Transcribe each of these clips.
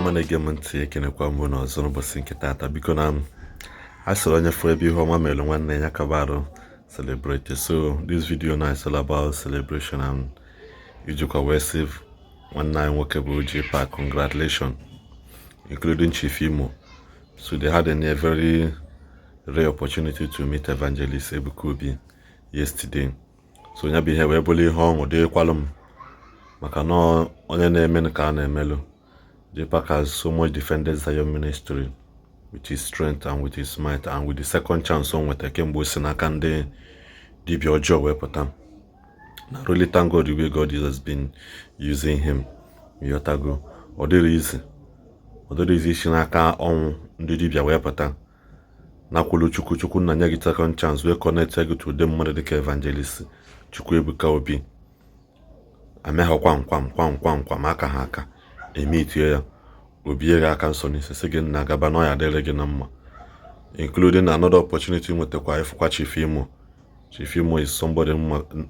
Ọma na-ege m ntị, ekenekwa m unu ọzọ n'ụbọchị nke taata. Biko, na a sịrị onye fụrụ ebe ihe ọma mere nwanne ya kabarụ celebrate. So this video now is all about celebration and ijikwa wee sị nwanne anyị nwoke bụ J Park congratulations, including Chief Imo. So they had a very rare opportunity to meet Evangelist Ebuka Obi yesterday. So ya bụ ihe wee bụrụ ihe ọṅụ dịkwalụ m, maka na onye na-eme ka a na-emelụ. J Park has so much defended Zion Ministry with his strength and with his might and with the second chance o nweta kemgbe o si n'aka ndị dibịa ọjọọ wee pụta. Na really thank God the way God has been using him. Ịghọtago, ọ dịrị izi, ọ dịrị izi isi n'aka ọnwụ ndị dibịa wee pụta nakwulu Chukwu. Chukwu nna nye gị second chance wee connect gị to ụdị mmadụ dịka Evangelist Chukwuebuka Obi. Ameghọ kwam kwam kwam kwam kwam aka ha aka emitie ya, obie gị aka nsọ n'isi, sị gị nna gaba na ọ ya adịrị gị na mma, including another opportunity nwetakwa ịfụkwa Chief Imo. Chief Imo is somebody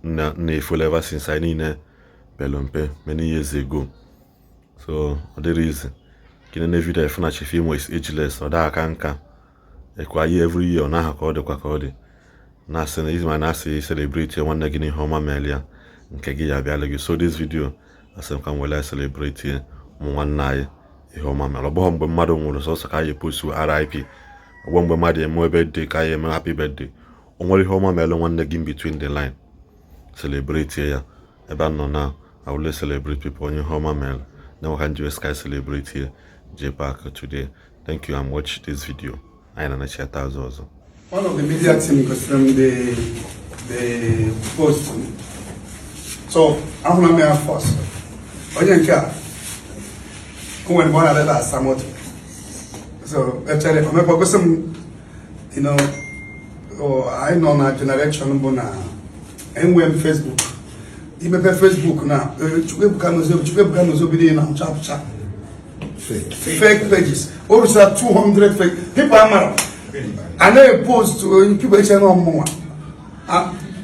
na-efolo ever since anyị niile pelu mpe many years ago. So ọ dịrị izi kene na video efu na Chief Imo is ageless, ọ daa aka nka ekwa yi every year ọ naha ka ọ dịkwa ka ọ dị. Na-asị na izima na-asị celebrate nwanne gị n'ihe ọma meela ya, nke gị ya abịala gị. So this video, asị m ka m were celebrate ụmụ nwanne anyị ihe ọma mere. Ọ bụghị mgbe mmadụ nwụrụ sọsọ ka anyị post RIP, ọgbọ mgbe mmadụ eme birthday ka anyị eme happy birthday. O nwere ihe ọma mere nwanne gị in between the line, celebrate ya. Ebe a nọ na I will celebrate people onye ihe ọma mere na ka nji sky celebrate J Park today. Thank you and watch this video. Anyị na-anachata azụ ọzọ. One of the media team gosiri m the post. So ahụla m ya first. Onye nke a, o nwere mgbe ọ na-abịa ebe a asa moto. So echere omekwa gosi m, oh, anyị nọ na generation bụ na enwe m Facebook. Imepe Facebook na Chukwuebuka Nozobi, Chukwuebuka Nozobi niile na-acha apụcha fake pages. O ruchara 200 fake people amara a na-epost. People eche na ọmụnwa.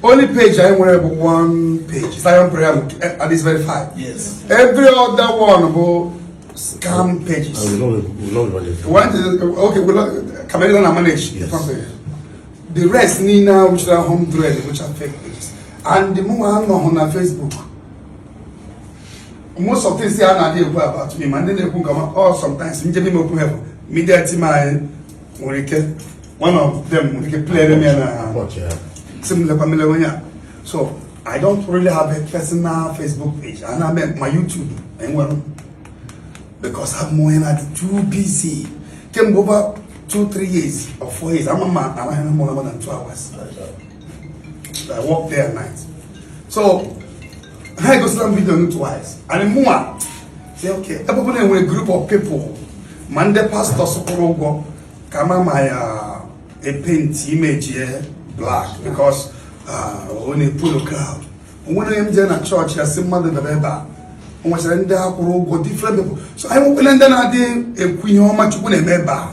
Only page anyị nwere bụ one page, Zion Prayer, and it's verified. Every other one bụ scam pages. And we love evangelism. One is, okay, we love Cameroon na manage the front page. The rest niile which are 100 which are fake pages. And the mụ anọghị na Facebook. Most of things a na-adị ekwu about me, ma ndị na-ekwu nke ọma, all sometimes njem ime okwu heaven media team anyị nwere ike, one of them nwere ike play them ya na Watch, yeah. sị m lekwa mele onye a. So I don't really have a personal Facebook page. And I mean my YouTube enwere m because I'm onye na too busy kemgbe over 2, 3 years or 4 years. Ama ma anaghị m more than 2 hours. I work day and night. So ha egosila m video m twice and mụnwa say, okay, ebe ọ bụla enwere group of people, ma ndị pastors kwụrụ ụgwọ ka ma ma ya epaint image ya black because ọ na-epull crowd. O nwere onye m jee na chọọchị ya sị mmadụ bịara ebe a, o nwechara ndị a kwụrụ ụgwọ, different people. So anyị nwekwara ndị na-adị ekwu ihe ọma Chukwu na-eme ebe a,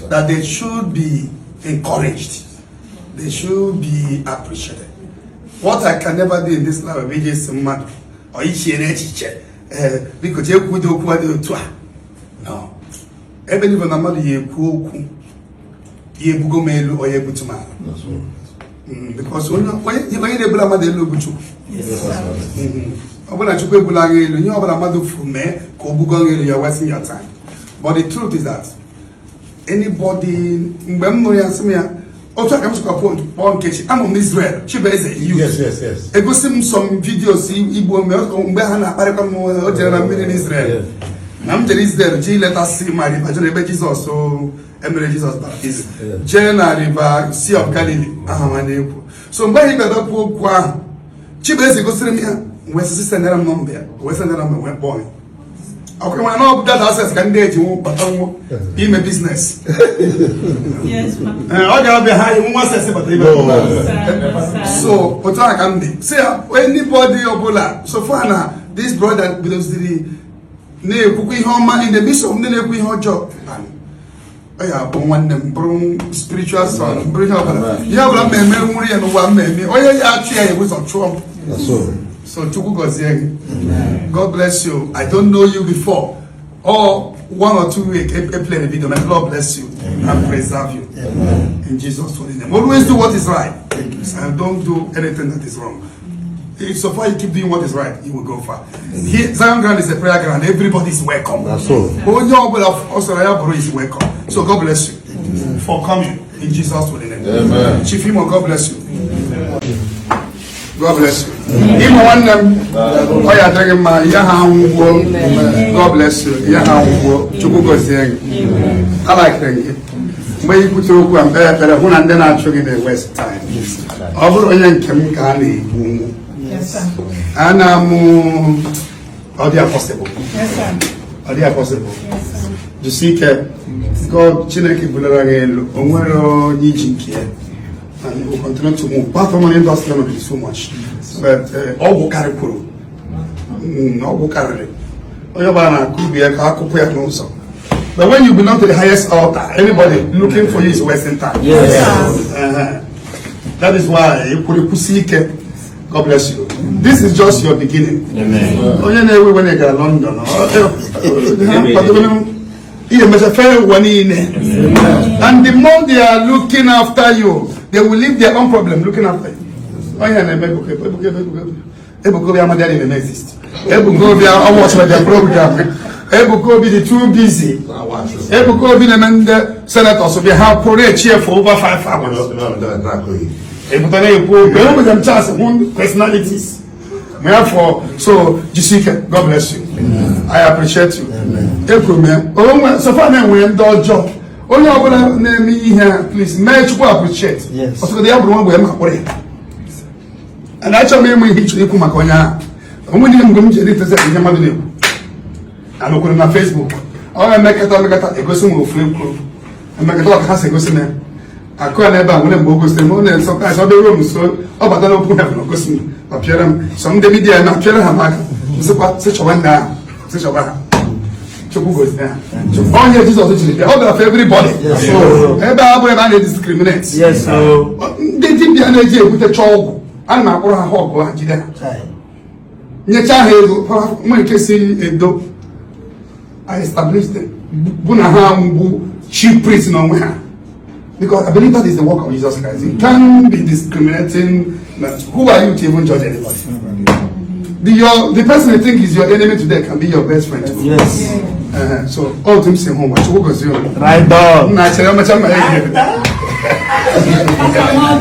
that they should be encouraged, they should be appreciated. What I can never do in this life bụ ije si mmadụ ọ ichie n'echiche, ee, biko jee kwudo okwu dị otu a. No, ebe niile na mmadụ ya ekwu okwu ya ebugo m elu, ọ ya ebutu m ala. Because onye na-ebula mmadụ elu bụ Chukwu. Ọ bụrụ na Chukwu ebula gị elu, ihe ọbụla mmadụ furu mee ka o bugo gị elu, ya wasting your time. But the truth is that anybody, mgbe m nụrụ ya, sị m ya otu a ka m sikwa kpọọ Nkechi. Amụ m Israel Chibueze youth. Egosi m some videos Igbo mgbe ha na-akparịkwa m. O jere na mmiri n'Israel. Na m jere Israel jee iletasị ma river jere ebe Jizọs emere Jizọs baptism, jee na river Sea of Galilee aha ma na-ekwu. So mgbe anyị bịara kwuo okwu ahụ, Chibueze gosiri m ya, wee sị sendere m nọmba ya, wee sendere m, wee kpọọ ya. Ọkwa nwere na ọ bụ data access ka ndị eji nwu bata nwu ime business. Yes, ma. Ee, ọ ga-abịa ha nwa access bata ime. No. Sir, sir. So otu a ka m dị si ya, anybody ọbụla, so far na this brother bidoziri na-ekwukwa ihe ọma in the midst of ndị na-ekwu ihe ọjọọ, ọ ya bụ nwanne m, bụrụ spiritual son, bụrụ ihe ọbụla, ihe ọbụla m eme nwuru ya n'ụwa m eme onye ya achụ ya ebu ụzọ chụọ m. That's all. So Chukwu gọzie gị. God bless you. I don't know you before or 1 or 2 weeks I play the video. May the Lord bless you and preserve you. In Jesus' holy name. Always do what is right. And don't do anything that is wrong. If so far you keep doing what is right, you will go far. Here, Zion Ground is a prayer ground. Everybody is welcome. That's all. Onye ọbụla ọ sọrọ ya bụrụ is welcome. So God bless you for coming in Jesus' holy name. Amen. Chief Imo, God bless you. God bless you. Imo nwanne m, ọ ya adịghị mma, ihe ha anwụgbuo. God bless you. Ihe ha anwụgbuo. Chukwu gọzie gị. Alakịrị gị. Mgbe ị kwutere okwu a, mkpe ekpere hụ na ndị na-achụ gị na-waste time. Ọ bụrụ onye nke m ka a na-egbu, Yes, sir. ana m ọ dị possible. Yes, sir. Ọ dị possible. Yes, sir. Jisie ike. God, Chineke bulara gị elu, o nwere onye iji nke ya, and we will continue to move. Platform on industry nọ so much, but ọgwụ karịkwuru. Ọgwụ karịrị, onye ọbụla na-akụ ubi ya ka akụpụ ya n'ụzọ. But when you belong to the highest altar, anybody looking for you is wasting time. That is why ekwuru ekwusi ike. God bless you. This is just your beginning. Onye na-ewe iwe na ị gara London, ha kwadobere ihe mecha fere ụwa niile. And the more they are looking after you, they will leave their own problem looking after you. Onye na-eme Ebuka, Ebuka, Ebuka, Ebuka Obi amadị na-eme exist. Ebuka Obi ọwọchara their program. Ebuka Obi dị too busy. Ebuka Obi na-eme ndị senators bịa, ha kwụrụ echie for over 5 hours. Ebute na-ekwu okwu, enwere m chance hụ personalities. Therefore, so jisike, God bless you. I appreciate you. Ekwuru m ya, onwe so far na-enwe ndị ọjọọ. Onye ọbụla na-eme ihe a, please mee Chukwu appreciate. Ọsọgodo ya bụrụ nwa mgbe m akpụrụ ya. And achọrọ m ịmụ ihe ị chọrọ ikwu maka onye ahụ. Onwe ihe mgbe m ji editezi ihe mmadụ na-ekwu. Anụkwuru na Facebook. Ọ ga-emekọta emekọta egosi m ofu ekwu. Emekọta ọka ha si egosi m ya. Akụ ya n'ebe a nwere mgbe o gosiri m, ọ na-eso kasị ọ bịaruo m nso, ọ bata n'okwu heaven, o gosi m, ọ pịara m sọ ndị media na apịara ha m aka, sịkwa sị chọba ndị ahụ, sị chọba ha. Chukwu gozie ha. Onye Jizọs jiri bịa, ọ bịara for everybody. Ebe a bụ ebe a na-ediscriminate. Ndị dibịa na-eji ebutecha ọgwụ, ana m akpọrọ ha, ha ọgụ ha jide ha, nyechaa ha ego ha nwere nke si edo. I established them bụ na ha mbụ chief priest n'onwe ha, because I believe that is the work of Jesus Christ. You can't be discriminating. Who are you to even judge anybody? The person you think is your enemy today can be your best friend tomorrow. So all to say home, Chukwu gozie unu. Right on. Nna chere ọmacha mma ya ga-ebido.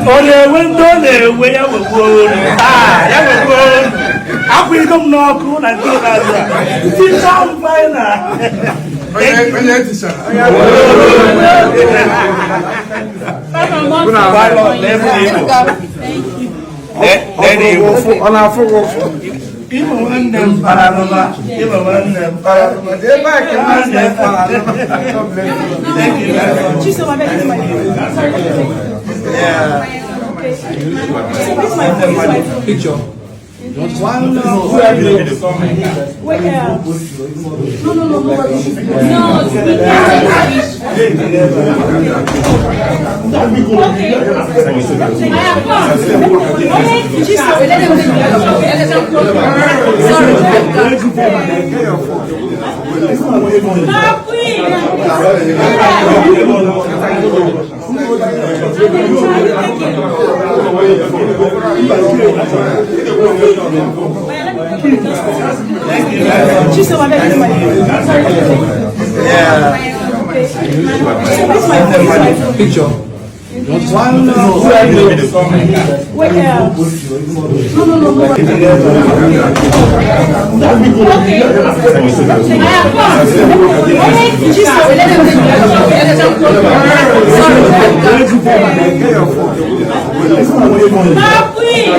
Ọ na-ewe ndị ọ na-ewe, ya wegbuo olu. Taa, ya wegbuo olu. Akwụghịgo m n'ọkụ na nke ikpeazụ a. Tichaa m final. Onye etichara. Pilot, n'ebe Igbo. Thank you. N'ebe Igbo. Ọ na-afụ gị ụfụ. Igbo nwanne m para alụma. Igbo nwanne m para alụma. Ebe a ka nwanne m fara alụma. God bless you. Thank you very much. Chisom, I beg you, my Sorry. Okay. Chisom, this is my phone. This is my phone. Picture. Wait, no. No, we can't. Okay. I have come. Chisom, let them let them. Sorry. Ma queen. Chisom, I beg you, my Sorry. Okay. Chisom, this is my phone. This is my phone. Picture. Wait, no. Okay. I have come. Chisom, let them let them. Sorry. Ma queen.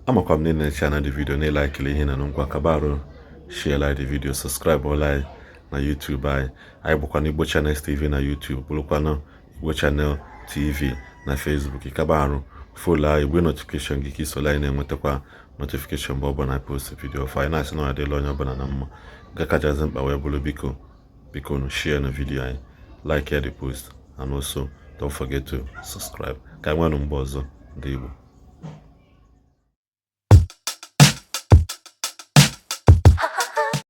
Amakwa m na ị na-eche na the video na ịlikili ihe na ngwa kabarụ, share, like the video, subscribe ọla anyị na YouTube anyị. Anyị bụkwa Igbo Channel TV na YouTube, bụrụkwanụ Igbo Channel TV na Facebook. Ịkaba arụ follow anyị, gbe notification gị ka isola anyị na-enwetakwa notification mgbe ọbụla post video ọfụ. Anyị na-asị na ọ adịla onye ọbụla na mma. Nke kachasị mkpa wee bụrụ, biko, biko nu, share na video anyị, like the post, and also don't forget to subscribe. Ka anyị nwenụ mgbe ọzọ, ndị Igbo.